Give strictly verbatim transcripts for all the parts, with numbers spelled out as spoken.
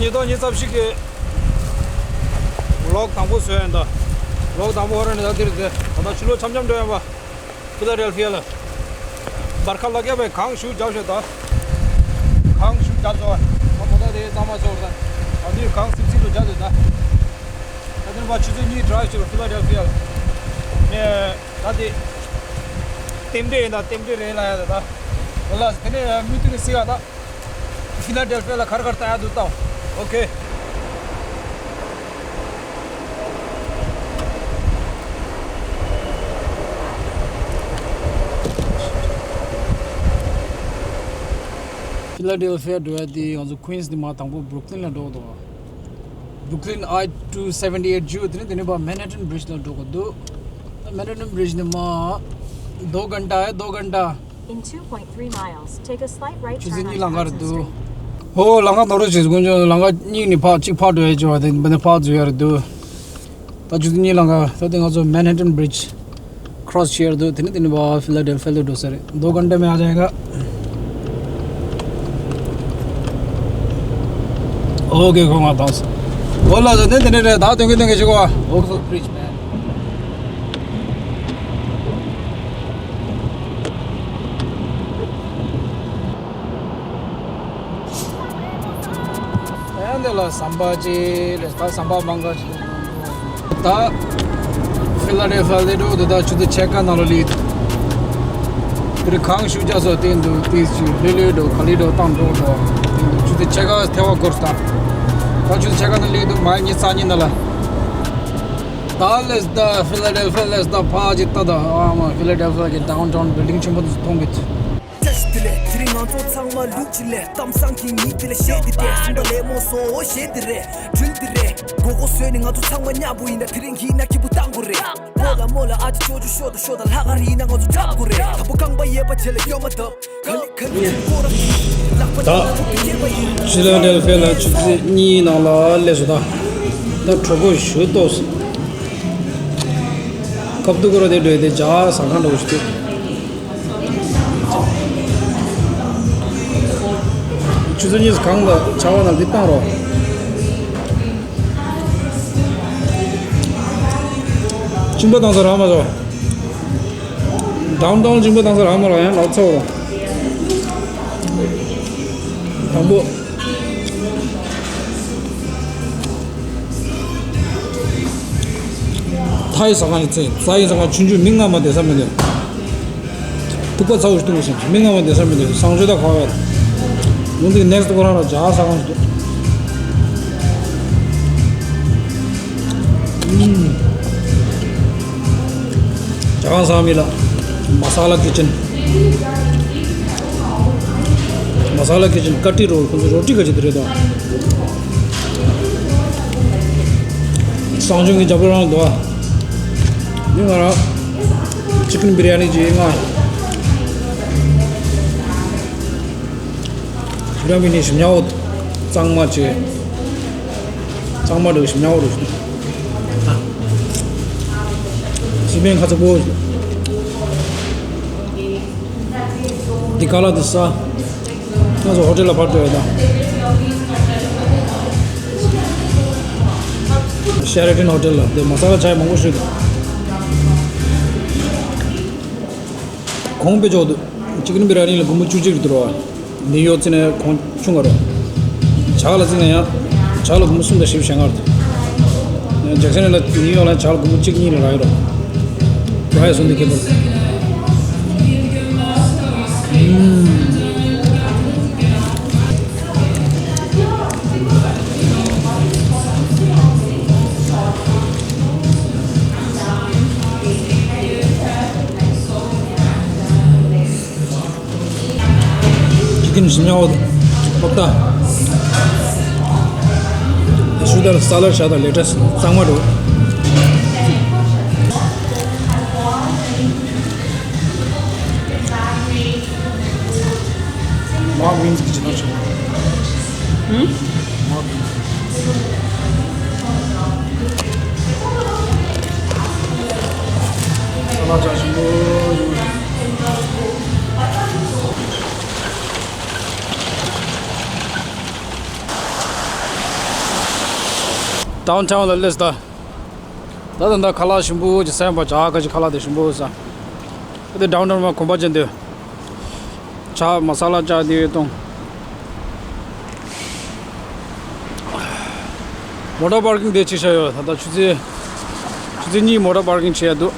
ཉིས་སྟོང་ཉི་ཤུ་རྩ་བཞི་གི་ལོག་དང་པོ་བཟོས་ཡིན་ད། ལོག་དང་པོ་ཧོ་ར་ནི་ད་འདིར་དེ་ད་ལྟ་ཆུ་ལོག་འཆམ་འཆམ་འགྲོ་ཡིན་པ། ཕི་ལ་ཌེལ་ཕི་ཡ་ལ། འབར་ཁ་ལ་སྐད་པའི་གངས་ཤུགས་རྒྱབ་ཤོད་ད། གངས་ཤུགས་རྒྱབ་སོང་བ། ད་མོ་ད་དེ་གཙང་མ་ཚོར་ད། ད་འདིར་གངས་སིབ་སིབ་ཏུ་རྒྱབ་ཡོད་ད། ད་འདིར་མ་ཆུ་ཚོད་གཉིས་ཌ་རའེབ་བྱེད་པ་ཕི་ལ་ཌེལ་ཕི་ཡ་ལ། ངས་ད་དེ། རྟེན་འབྲེལ་ཡིན་ད་རྟེན་འབྲེལ་རེད་ལ་ཡ་ད་ད། འོ་ལ་དེ་ནས་མུ་མཐུད་ནས་སི་ག་ད། ཕི་ལ་ཌེལ་ཕི་ཡ་ལ་གར་གར་ལྟ་ཡ་འདུག་ད། ཨོ་ཁེ། ཕི་ལ་ཌེལ་ཕི་ཡ་འགྲོ་ཡ་དེ་ང་ཚོ་ཀུན་སི་ནས་མར་དང་པོ་བུ་རུག་ལིན་ལ་འགྲོ་འདུག་བུ་རུག་ལིན་ཨའི་ཊུ་སེ་ཝེན་ཊི་ཨེཊ་བརྒྱུད་དེ་ནས་དེ་ནས་ཕར་མན་ཧ་ཊན་བྷི་རིཇ་ལ་འགྲོ་དགོས་འདུག་མན་ཧ་ཊན་བྷི་རིཇ་ནས་མར་དོ་གྷན་ཊ་ཨེ་དོ་གྷན་ཊ། In two point three miles, take a slight right ཆུ་ཚོད་turn གཉིས་on ལམ་ཁ་རེད་Patterson འདུག Street. ཧོ་ལམ་ཁ་ནོར་རོ་བྱེད་དགོས་འཇོག་ལམ་ཁ་གཉིས་ནས་ཕར་གཅིག་ཕར་འགྲོ་ཡ་བྱེད་པ་དེ་འདི་ནས་ཕར་འཛུལ་ཡ་རེད་འདུག་ད་ཆུ་ཚོད་གཉིས་ལམ་ཁ་ད་དེ་ང་ཚོ་མན་ཧ་ཊན་བྷི་རིཇ་ཁྲོ་སི་བྱེད་ཡ་རེད་འདུག་དེ་ནས་དེ་ནས་ཕར་ཕི་ལ་ཌེལ་ཕི་ཡ་ལ་འགྲོ་ས་རེད། དོ་གྷན་ཊ་མེད་ཨ་ཅག་ཡ་ག་ཨོ་ཁེ། ཁོ་མ་བཏང་སོང་། ཨོ་ལགས་སོ། དེ་དེ་འདྲ་རེད། ད་སྟོན་གི་སྟོན་གི་ཞིག་གོ་ཨོ་ཁེ། Bridge man. ཨ་འདི་ལ་ཟམ་པ་ཅིག་རེད། ད་ཟམ་པ་མང་ག་ཅིག་ད་ཕི་ལ་ཌེལ་ཕི་ཡ་ལ་འགྲོ་འདི་ད་ཆུ་ཚོད་ཕྱེད་ཀ་ནང་ལ་སླེབས། དེ་རིང་གངས་ཤུགས་རྒྱག་སོང་། དེ་འདུག་དེ་ཅིག་ལྷོད་ལྷོད་འགྲོ་ག་ལེ་འགྲོ་བཏང་འགྲོ་འགྲོ། དེ་འདུག་ཆུ་ཚོད་ཕྱེད་ཀ་ཐལ་བ་འགོར་སོང་། ད་ཆུ་ཚོད་ཕྱེད་ཀ་ནང་སླེབས་འདུག་མ་ཉི་ཤུ་རྩ་གཉིས་ནང་ལ། ད་སླེབས་ད་ཕི་ལ་ཌེལ་ཕི་ཡ་སླེབས་ད། ཕ་ཅིག་ལྟ་ད། ཨ་མ་ཕི་ལ་ཌེལ་ཕི་ཡ་གི་ཌའུན་ཊའུན་བིལ་ཌིང་ཆེན་པོ་འདི་ཚོ་མཐོང་གི་འདུག་བཀྲ་ཤིས་བདེ་ལེགས། དེ་རིང་ང་ཚོ་ཚང་མ་ལུག་ཅིག་ལས་གཏམ་བཟང་གི་ཉིད་དེ་ལ་བཤད་དེ་བསྡད། སུམ་པ་ལས་མོ་སོ་བཤད་དེ་རེད། དྲིལ་དེ་རེད། མགོ་སྐོར་བཟོས་ནས་ང་ཚོ་ཚང་མ་མཉམ་པོ་ཡིན་ན། དེ་རིང་གི་ན་སྐྱིད་པོ་བཏང་དགོས་རེད། མོ་ལ་མོ་ལ་ཨ་ཅེ་ཅོ་ཅོ་ཤོ་ད་ཤོ་ད་ལྷག་ག་རེ་ཡིན་ན་ང་ཚོ་འཁྲབ་དགོས་རེད། དང་པོ་རྐང་པ་གཡས་པ་རྗེས་ལ་གཡོན་མ་བརྡབ། ག་ལེ་ག་ལེ་སྐོར་ར་ལག་པ་ད་ལ་ཐུག་གི་སྐྱེས་པ་ཡིན། ཕི་ལ་ཌེལ་ཕི་ཡ་ལ་ཆུ་ཚོད་གཉིས་ནང་ལ་སླེབས་སོང་། ད་ད་གྲོད་ཁོག་ཞེ་པོ་ལྟོགས་སོང་། ཁབ་ཏུ་ཀོ་ར་དེ་འགྲོ་ཡ་དེ་ཇ་ཟ་ཁང་འདྲ་བོ་ཞིག་འདུག་ཆུ་ཚོད་གཉིས་སུ་གངས་དང་ཆར་པ་དང་འདི་བཏང་རོགས། གཅིན་པ་བཏང་ས་རག་མ་སོང་། ཌའུན་ཊའུན་གཅིན་པ་བཏང་ས་རག་མ་རག་ཡང་ལག་ཚ་བ་དང་པོ། ཐའི་ཟ་ཁང་ཞིག་ཚེ་ཚ་ཡི་ཟ་ཁང་ཆུང་ཆུང་མི་ལྔ་མ་བསྡད་ས་མི་འདུག་ཐུག་པ་ཚ་བོ་ཞིག་འདུག་ཟེར། མི་ལྔ་མ་བསྡད་ས་མི་འདུག་བཟང་སྤྱོད་ད་ག་བས་ལུང་འདི་ནེག་སི་ཁོ་རང་ལ་ཇ་ཟ་ཁང་ཞིག་འདུག་ཨུམ། ཇ་ཁང་ཟ་མི་ལ་མ་ས་ལ་ཁི་ཅན། མ་ས་ལ་ཁི་ཅན་ཀ་ཏི་རོ། ཁོང་ཚོ་རོ་ཏི་ག་ཅི་དེ་རེད་དོ། སང་ཆུང་གི་རྒྱབ་རང་དོ། ནི་ང་རང་ཅི་ཀན་བི་རི་ཡ་ནི་ཅི་ང་། བི་རི་ཡ་ནི་ཞིམ་ཉག་འོ། གཙང་མ་ཅི། གཙང་མ་འདྲ་ཞིམ་ཉག་འོ་རེད། སི་པན་ཁ་ཚ་པོ། འདི་ག་ལ་འདི་ས། ང་ཚོ་ཧོ་ཊེལ་ལ་ཕར་འགྲོ་ཡ་དང་། ཤེ་ར་ཊོན་ཧོ་ཊེལ་ལ་འདི་མ་ས་ལ་ཆ་མང་པོ་ཞིག་འདུག་གོང་དཔེ་ཆོག་འདུག་ཅི་ཀན་བི་རི་ཡ་ནི་ལ་སྒོར་མོ་བཅུ་གཅིག་རེད་འདུག་རོ། ནིའུ་ཡོག་ཚིག་ནས་གོང་ཆུང་བ་རོ། ཇ་ལ་ཚིག་ན་ཡང་ཇ་ལ་སྒོར་མོ་གསུམ་དང་བཞི་བཞི་ལྔ་རེད། ཇེག་སན་ལ་ནིའུ་ཡོག་ལ་ཇ་ལ་སྒོར་མོ་གཅིག་གཉིས་ལ་རག་ཡོད་རོ། ར་ཡ་སོང་འདི་ཁེ་པོ། ཅི་ཀིན་ཞིམ་ཉག་འོ། ཨོ་ད། ཤུ་དར་ས་ལར་ཤ་དང་ལེ་ཊས་གཙང་མ་འགྲོ། མ་ཝིན་གྱི་ཅི་ན་ཆོ། ཧུམ། མ་ཝིན། ས་ལ་ཇ་ཞིམ་པོ་ཡོད། ཌའོན་ཊའོན་ལ་སླེབས་ད། ད་ད་ད་ཁ་ལག་ཞིམ་པོ་ཅིག་ཟ་ཡིན་པ། ཇ་ཁ་ཅིག་ཁ་ལག་དེ་ཞིམ་པོ་ཟ། ད་དེ་ཌའོན་ཊའོན་མ་གོམ་པ་ཅན་དེ། ཇ་མ་ས་ལ་ཇ་དེ་གཏོང་། མོ་ཊ་པར་ཀིང་དེ་ཅིག་བྱས་ཡོད། ད་ད་ཆུ་ཚོད་ཆུ་ཚོད་གཉིས་མོ་ཊ་པར་ཀིང་བྱས་ཡ་འདུག།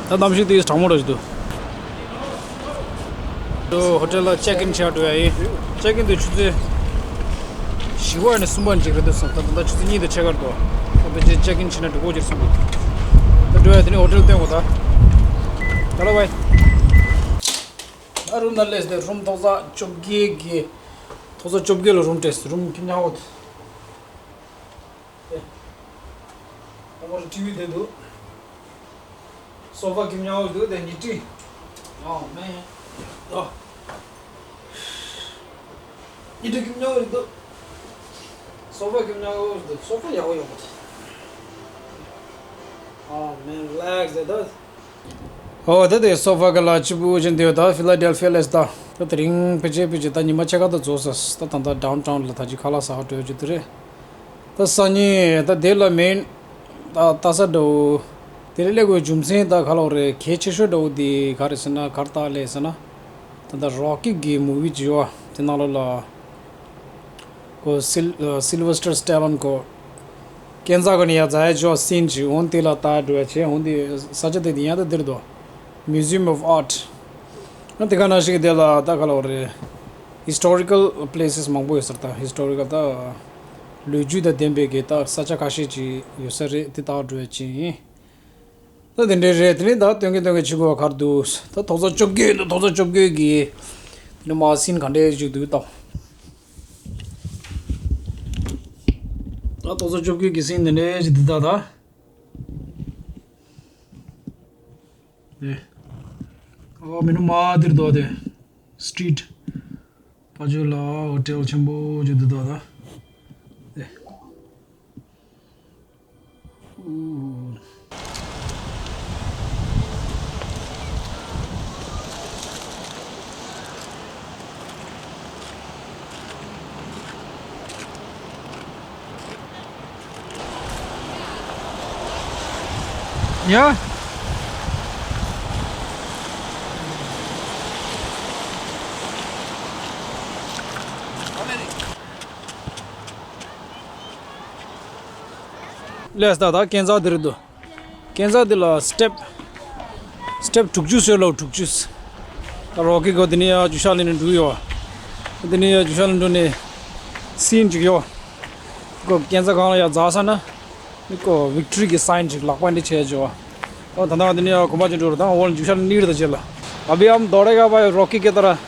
ད་གནམ་གཤིས་དེ་གྲང་མོ་འདྲ་ཞིག་འདུག། ཧོ་ཊེལ་ལ་ཅེག་ཨིན་བྱས་འགྲོ་ཡ་ཡིན། ཅེག་ཨིན་དེ་ཆུ་ཚོད་བཞི་པ་ནས་གསུམ་པ་ཅིག་རེད་འདུག་བསམ། ད་ད་ད་ཆུ་ཚོད་གཉིས་དང་ཕྱེད་ཀར་འདུག། ད་ཕལ་ཆེར་ཅེག་ཨིན་བྱས་ན་འགྲིག་གོ་གི་རེད་བསམ་གི། ད་འགྲོ་ཡ་དེ་ནས་ཧོ་ཊེལ་སྟོན་གོ་ད། ད་ལ་བའི། ད་རུམ་ནང་སླེབས་ཏེ་རུམ་ཐོག་ས་བཅོ་བརྒྱད་ཀྱི། ཐོག་ས་བཅོ་བརྒྱད་ལ་རུམ་སྤྲད། རུམ་ཁྱིམ་ཉག་འོ་དེ། ཨོ་མོ་ཊི་ཝི་དེ་འདུག། སོ་ཕ་ཁྱིམ་ཉག་འོ་འདུག། དེ་ཉི་ཁྲི། ཨོ་མེན། ཨོ། ཉི་ཁྲི་ཁྱིམ་ཉག་འོ་འདུག། སོ་ཕ་ཁྱིམ་ཉག་འོ་འདུག། སོ་ཕ་ཡག་པོ་ཡོད་པ་དེ། ཨོ་མེན། རི་ལེག་སི་དེ་འདུག། ཨོ་ད་དེ་སོ་ཕ་ག་ལ་ཅི་པུ་ཅན་དེ་ད་ཕི་ལ་ཌེལ་ཕི་ཡ་སླེབས་ད། ད་དེ་རིང་ཕལ་ཆེར་ཕལ་ཆེར་ད་ཉི་མ་ཕྱེད་ཀ་ད་རྫོགས་ས། ད་ད་ད་ཌའོན་ཊའོན་ལ་ད་ཅི་ཁ་ལག་ཟ་བ་འགྲོ་རྒྱུ་དེ་རེད། ད་སང་ཉིན་ད་དེ་ལ་མེན། ད་ལྟ་ས་འདྲ་བོ། དེ་ལ་སླེབས་དགོས་རྒྱུ་མཚན་ད་ག་ལ་བ་རེད། གལ་ཆེ་ཤོས་འདྲ་བོ་དེ་ག་རེ་ཟེར་ན། ག་རེ་ལྟ་ལེ་ཟེར་ན། ད་ད་རོ་ཀི་གི་མུ་བི་ཅིག་ཡོད་པ། དེ་ནང་ལོགས་ལ། ཁོ་སིལ་སིལ་ཝེ་སི་ཊར་སི་ཊེ་ལོན་ཁོ། སྐས་འཛེག་གི་ནས་ཡར་འཛེག་ཡ་ཅིག་ཡོད་པ། སིན་ཅིག། འོ་དེ་ལ་ལྟ་འགྲོ་ཡ་བྱས། འོ་དེ་ས་ཆ་དེ་དེ་ཡང་ད་འདིར་འདུག། Museum of Art། ཨ་དེ་ག་ནང་བཞིན་གྱི་དེ་ལ་ད་ག་ལ་བ་རེད། ཧི་སི་ཊོ་རི་ཀལ་པི་ལེ་སི་སི་མང་པོ་ཡོད་ས་རེད། ད་ཧི་སི་ཊོ་རི་ཀལ་ད་ལོ་རྒྱུས་དང་ལྡན་པའི་གི་ད་ས་ཆ་ཁ་ཤས་ཅིག་ཡོད་ས་རེད། དེ་ལྟ་འགྲོ་ཡ་ཅིག་ཡིན། ད་དེ་འདྲས་རེད། དེ་ནས་ད་སྟོན་གི་སྟོན་གི་བྱེད་དགོས་པ་ག་རེ་འདུག། ད་ཐོག་ས་བཅོ་བརྒྱད་འདུག། ཐོག་ས་བཅོ་བརྒྱད་ཀྱི་དེ་ནས་མར་སིན་ག་འདྲས་ཅིག་འདུག་ད། ད་ཐོག་ས་བཅོ་བརྒྱད་ཀྱི་སིན་དེ་འདྲས་ཅིག་འདུག་ད་ད། དེ། ཨོ་མི་ནུ་མ་དེར་འདུག་དེ། སི་ཊི་རི་ཊི། ཕ་ཇོ་ལ་ཧོ་ཊེལ་ཆེན་པོ་ཅིག་འདུག་ད་ད། དེ། ཡ། ལས་ད་ད་སྐས་འཛེག་འདིར་འདུག། སྐས་འཛེག་འདི་ལ་སི་ཊེབ། སི་ཊེབ་དྲུག་ཅུ་ཟེར་ལོ། དྲུག་ཅུ། ད་རོ་ཀི་གོ་འདི་ནས་ཡར་རྒྱུག་ཤར་ལེན་ནས་འགྲོ་ཡོད། འདི་ནས་ཡར་རྒྱུག་ཤར་ལེན་འགྲོ་ནས་སིན་ཅིག་ཡོད། ཁོ་སྐས་འཛེག་སྒང་ལ་ཡར་འཛེགས་ས་ན། ནི་ཁོ་ཝིག་ཊོ་རི་གི་སའིན་ཅིག་ལག་པ་འདི་བྱས་བྱས་པ། ཨོ་ད་ནང་འདི་ནས་ཡར་གོམ་པ་ཅིག་འགྲོ་ར། ད་འོག་ལ་རྒྱུག་ཤར་ལེན་ནི་རེད། ད་རྗེས་ལ། अभी हम दौड़ेगा भाई, रॉकी की तरह।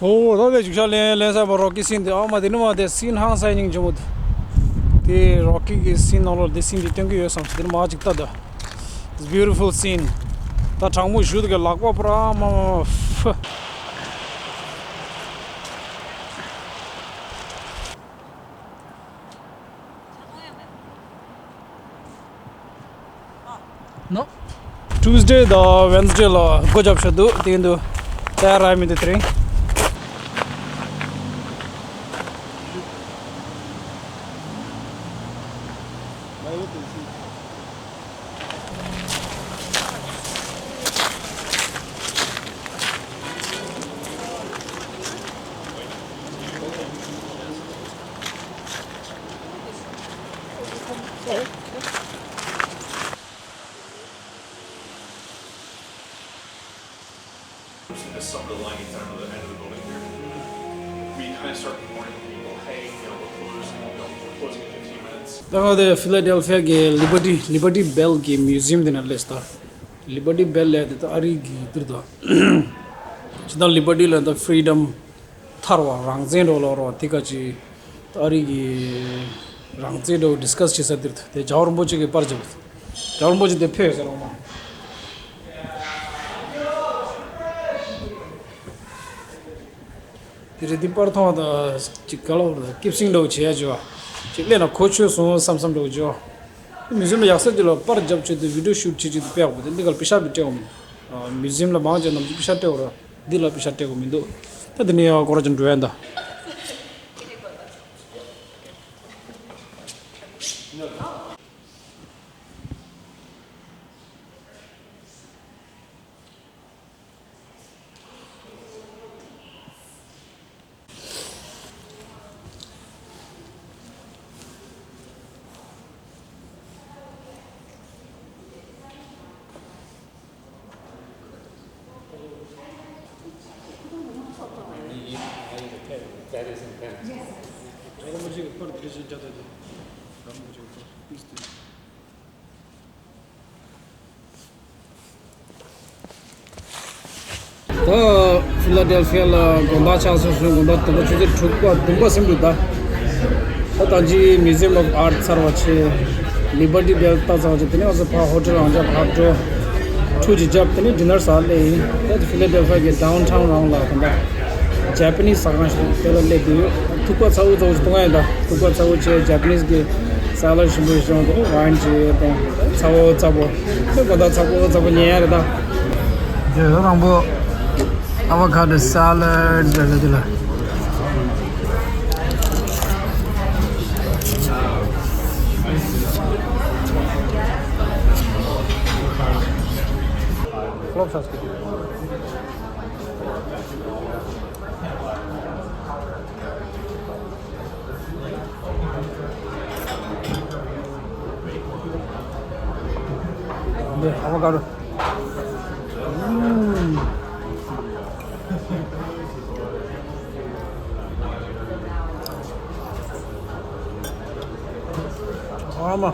ཨོ་ད་ལས་རྒྱུག་ཤར་ལེན་ལེན་ས་པ་རོ་ཀི་སིན་དེ། ཨ་མ་དེ་ནི་མ་དེ་སིན་ཧང་སང་སྙིང་རྗེ་མོ་དེ། དེ་རོ་ཀི་གི་སིན་ནང་ལོགས་དེ་སིན་དེ་སྟོན་གི་ཡོད་བསམ་སོང་། དེ་ནི་མ་ཅིག་ལྟ་ད། It's beautiful scene. ད་གྲང་མོ་ཞུ་དུ་གི་ལག་པ་པུ་ར་མ་མ་ཧྥུ། ནོ། ཊུ་སི་ཌེ་དང་ཝེན་སི་ཌེ་ལ་སྒོ་བརྒྱབ་བཞག་འདུག། དེ་འདུག་ད་ར་མི་འདུག་དེ་རིང་། This summer lighting down at the end of the building here. We kind of start warning people, hey, you know, we're closing, you know, we're closing in fifteen minutes. ད་ང་དེ་ཕི་ལ་ཌེལ་ཕི་ཡ་གི་ལི་བར་ཊི་ལི་བར་ཊི་བེལ་གི་མིའུ་ཛི་ཡམ་དེ་ན་སླེབས་ད། Liberty Bell ལབ་དེ་ད་ཨ་རི་གི་འདིར་ད། ཇི་ལྟར་Liberty ལ་ད་Freedom ཐར་བ་རང་བཙན་འགྲོ་ལོ་རོ་དེ་ག་ཅི། ད་ཨ་རི་གི་རང་བཙན་འགྲོ་discuss བྱེད་ས་འདིར་ད་དེ་རྒྱལ་བ་རིན་པོ་ཆེ་གི་པར་བརྒྱབ། རྒྱལ་བ་རིན་པོ་ཆེ་དེ་ཕེབས་ཟེར་རོ་མ། དེ་རེད། དེ་པར་མཐོང་བ་དང་ཅིག་ག་ལ་བར་དང་སྐྱིབ་སེང་འདྲ་བོ་བྱེད་ཡ་བྱེད་བ། ཅིག་སླེབས་ན་གོ་ཆོད་སོང་བསམ་བསམ་འདྲ་བོ་བྱེད་བ། དེ་མི་བཟོ་ན་ཡག་ས་ཅིག་ལ་པར་རྒྱབ་ཆོད་དེ་video shoot བྱེད་ཆོད་དེ་དཔེ་ཡག་པོ་དེ་འདི་ག་ལ་པེ་ཤག་བི་སྤྲད་འོང་མི་འདུག་མི་ཟིམ་ལ་མང་ཆེ་ནམ་ཅིག་པེ་ཤག་སྤྲད་འོང་ར། འདི་ལ་པེ་ཤག་སྤྲད་དགོས་མི་འདུག་ད་དེ་ནས་ཡང་སྐོར་ཅན་འགྲོ་ཡ་འདའ། ད་ཕི་ལ་ཌེལ་ཕི་ཡ་ལ་དགོང་དག་ཆགས་སོང་། དགོང་དག་དུམ་བུ་ཆུ་ཚོད་དྲུག་པ་བདུན་པ་ཟིན་འདུག་ད་ད་ལྟ་ཅི་Museum of Art ཚར་བ་བྱས། Liberty Bell ལྟ་ཚར་བ་བྱས། དེ་ནས་ང་ཚོ་ཕར་ཧོ་ཊེལ་རང་འཇགས་ཕར་འགྲོ། ཁྲུས་ཅིག་བརྒྱབ། དེ་ནས་dinner ཟ་སླེབས་ཡིན། ད་ཕི་ལ་ཌེལ་ཕི་ཡ་གི་downtown རང་ལ་དགོང་དག་Japanese ཟ་ཁང་ཞིག་དེ་ལ་སླེབས་བསྡད་ཡོད། ཐུག་པ་ཚ་བོ་ཚ་བོ་ཞིག་གཏོང་ཡ་ཡིན། ད་ཐུག་པ་ཚ་བོ་བྱས། Japanese གི་salad ཞིམ་པོ་ཞིག་བྱུང་། དེ་ནས་wine ཅིག་དང་ཚ་བོ་ཚ་བོ། དེ་དགོང་དག་ཚ་བོ་ཚ་བོ་ཉལ་ཡ་རེད་ད། དེ་རང་པོ་avocado salad ཟེར་དེ་ལ། འདི་avocado། ཨུམ། ཨ་མ།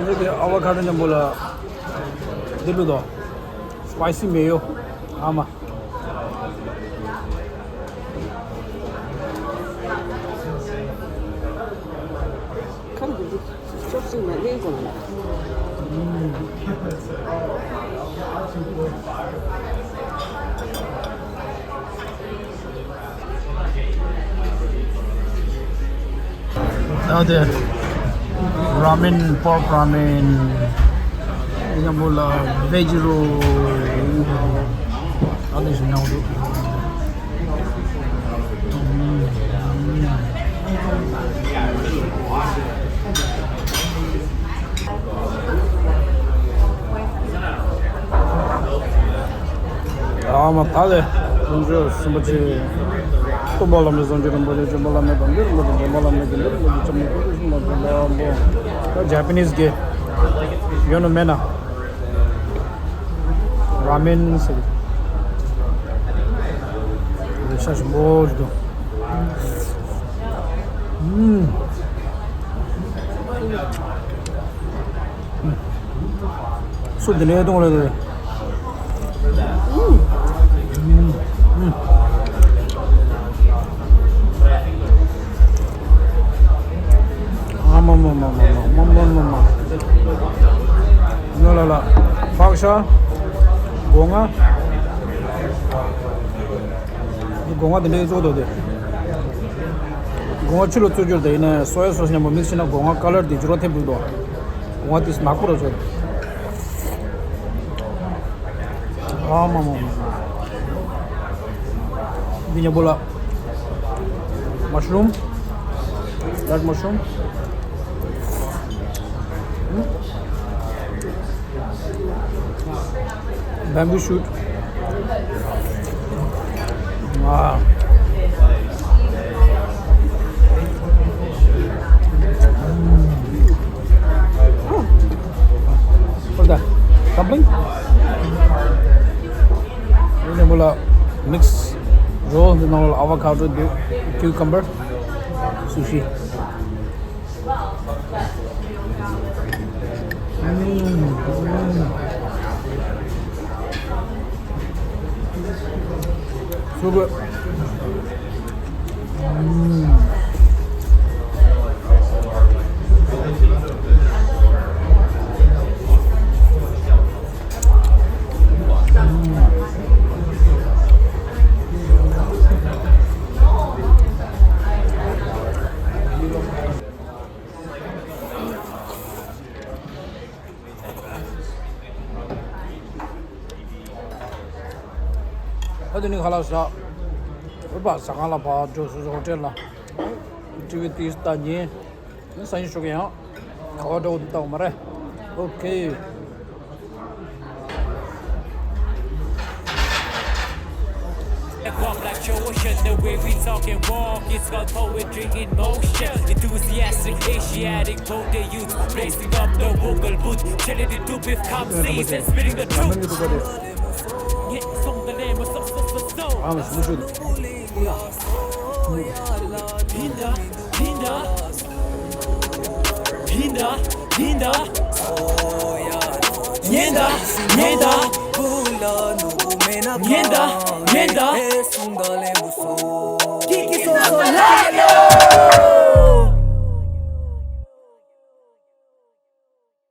འདི་དེ་avocado མཉམ་པོ་ལ་འདི་བླུགས་དོ། Spicy mayo། ཨ་མ། ཁམ་གྱི་འདུག་ཅོག་ཙེ་ནང་ལེན་དགོས་ལ། ཨ་དེ་ramen, pork ramen། ཡང་པོ་ལ་veg roll། ཨ་དེ་ཞིག་ཉོ་འདུག་ཨ་མ་ད་ལེ། ལྷུན་གྲུབ་རིན་པོ་ཆེ། སྟོན་པ་བླ་མེད་བཟང་གི་རིན་པོ་ཆེ། བྱོན་པ་བླ་མེད་དམ་པའི་རིན་པོ་ཆེ། འཇམ་དཔལ་བླ་མེད་དགེ་འདུན་རིན་པོ་ཆེ། ལྕམ་མོ་སྐུ་ཕྲེང་གསུམ་ལ་བྱོན་པ་པོ། ད་Japanese གི་ཡོད་ནོ་མེད་ན། Ramen ཟེར། རེ་ཤ་ཞིམ་པོ་ཞིག་འདུག་ཨུམ། སུ་འདི་ནས་གཏོང་རེད་དེ། ཨུམ། ཨུམ། ཨ་མ་མ་མ། ནོ་ལ་ལ། ཕག་ཤ། སྒོ་ང་། སྒོ་ང་དེ་འདྲའི་བཙོག་འདུག་དེ། སྒོ་ང་ཆུ་ལ་བཙོ་རྒྱུར་དེ་ཡིན་ན་soya sauce མཉམ་པོ་mix བྱས་ན་སྒོ་ང་color དེ་འགྱུར་བ་ཐེབས་འདུག་དོ། སྒོ་ང་དེ་ནག་པོ་རུ་བྱས། ཨ་མ་མ་མ། འདི་མཉམ་པོ་ལ། Mushroom. Red mushroom. Bamboo shoot. Wow. What's that? Dumpling? འདི་ནས་མོ་ལ་mix roll འདི་ནང་ལ་avocado དང་cucumber། Sushi. So good. ཨ་དེ་ནི་ཁ་ལག་ཟ། ཨོ་པ་ཟ་ཁང་ལ་ཕར་འགྲོ། སོ་སོ་ཧོ་ཊེལ་ལ་ཊི་ཝི་ཏིས་ལྟ་ཉན། སང་ཉིན་ཞོགས་ཀྱི་ཡང་ག་བ་འགྲོ་འདུག་མ་རེད། ཨོ་ཁེ། Walk like Joe Ocean, the way we talk and walk, it's called poetry in motion. Enthusiastic Asiatic poet youth, raising up the vocal booth, chilling the two with cop seas and spitting the truth.